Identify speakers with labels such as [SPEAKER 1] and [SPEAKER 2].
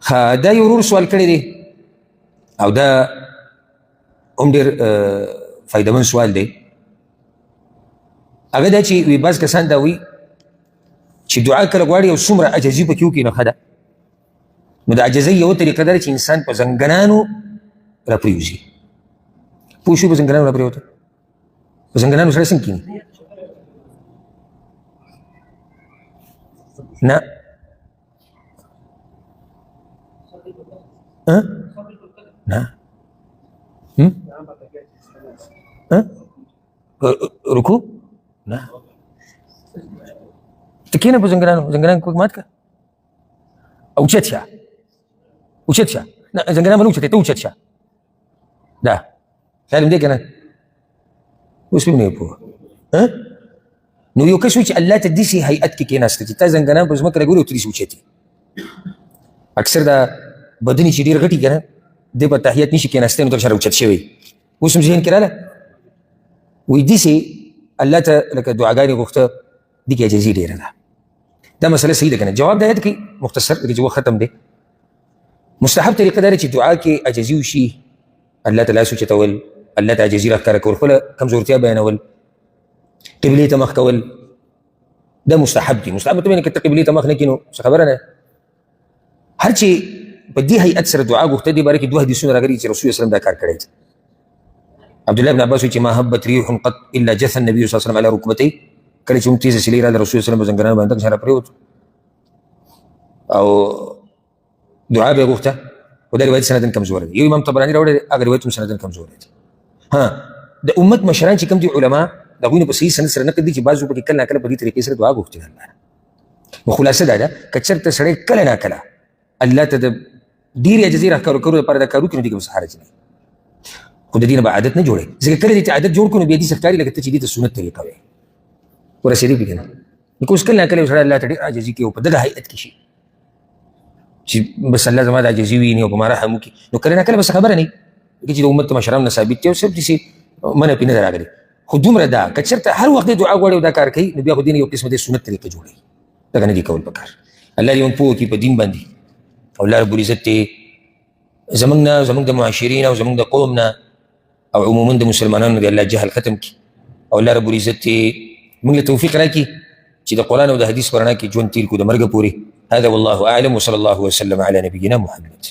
[SPEAKER 1] ښه، دا یو ورور سوال کړی دی او دا هم ډېر فایدهمند سوال دی. هغه دا چې وي بعض کسان دا وایي چې دعا کله غواړي او څومره عاجزي پکې وکړي نو ښه ده. نو د عاجزۍ یوه طریقه دا ده چې انسان په زنګنانو راپرېوځي. پوه شو؟ په زنګنانو راپرېوته، په زنګنانو سره څنګه کښېني؟ نه ها نه ها رکوع نه، ته کښېنه په زنګنانو، زنګنان کوږ مات کړه او اوچت شه، اوچت شه. نه، زنګنان به نه اوچتې، ته اوچت شه. دا خیال مې دی که نه؟ اوس مې نه پوه. نو یو کس وي چې الله ته داسې هیئت کې کېناسته چې تا زنګنان په ځمکه لګولي او ته داسې اوچت یې. اکثر دا بدنې چې ډېر غټي که نه، دی په تحیت نشي کېناستی، نو درسره اوچت شوی. اوس هم ذهن کې راله، وایي داسې الله ته لکه دعاګانې غوښته، دې کې عاجزي ډېره ده. دا مسله صحیح ده که نه؟ جواب د آیت کې مختصر دی چې وخت ختم دی. مستحب طریقه دا ده چې دعا کې عاجزي وشي، الله ته لاس اوچتول، الله ته عاجزي راښکاره کول، خپله کمزورتیا بیانول، قبلې ته مخ کول، دا مستحب دي. مستحب ته که ته قبلې ته مخ نه کړې نو څه خبره نه. هر چې په دې هیئت سره دعا غوښته، دې باره کې دوه حدیثونه راغلي چې رسول الله دا کار کړی دی. عبد الله بن عباس چې ما هبت ريح قط الا جث النبي صلى الله عليه وسلم على ركبتيه، کله چې هم تیزه سیلۍ راغله رسول الله په زنګنانو باندې سره پرېوت او دعا به یې غوښته. خو دا روایت سنداً کمزوری دی. یو امام طبراني راوړی دی، هغه روایت هم سنداً کمزوری دی. ها، د امت مشران چې کوم دي علما، د هغوی نه په صحیح سند سره نقل دي چې بعضو پکې کله ناکله په دې طریقې سره دعا غوښتې ده الله. نو خلاصه دا ده که چېرته سړی کله ناکله الله ته د ډېرې عاجزۍ راښکاره کولو لپاره دا کار وکړي نو دې کې به څه حرج نه وي، خو د دې نه به عادت نه جوړوي، ځکه کله دې ته عادت جوړ کړو نو بیا داسې ښکاري لکه ته چې دې ته سنت طریقه وایې. ورسېدې پکې نه؟ نو که اوس کله ناکله یو سړی الله ته ډېر عاجزي کوي او په دغه هیئت کې شي چې بس الله زما د عاجزي ویني او په ما رحم وکړي، نو کله ناکله به څه خبره نه وي، ځکه چې د امت مشرانو نه ثابت دی او صرف داسې منع پرې نه ده راغلې. خو دومره ده که چېرته هر وخت دعا غواړي او دا کار کوي نو بیا خو دې نه یو قسم د سنت طریقه جوړوي، دغه نه دي کول پکار. الله دې موږ پوه کړي په دین باندې، او الله رب العزت دې زموږ نه، زموږ د معاشرین او زموږ د قوم نه او عموما د مسلمانانو دې الله جهل ختم کړي، او الله رب العزت دې موږ له توفیق راکړي چې د قرآن او د حدیث په رڼا کې ژوند تېر کړو د مرګه پورې. هذا والله أعلم، وصلى الله وسلم على نبينا محمد.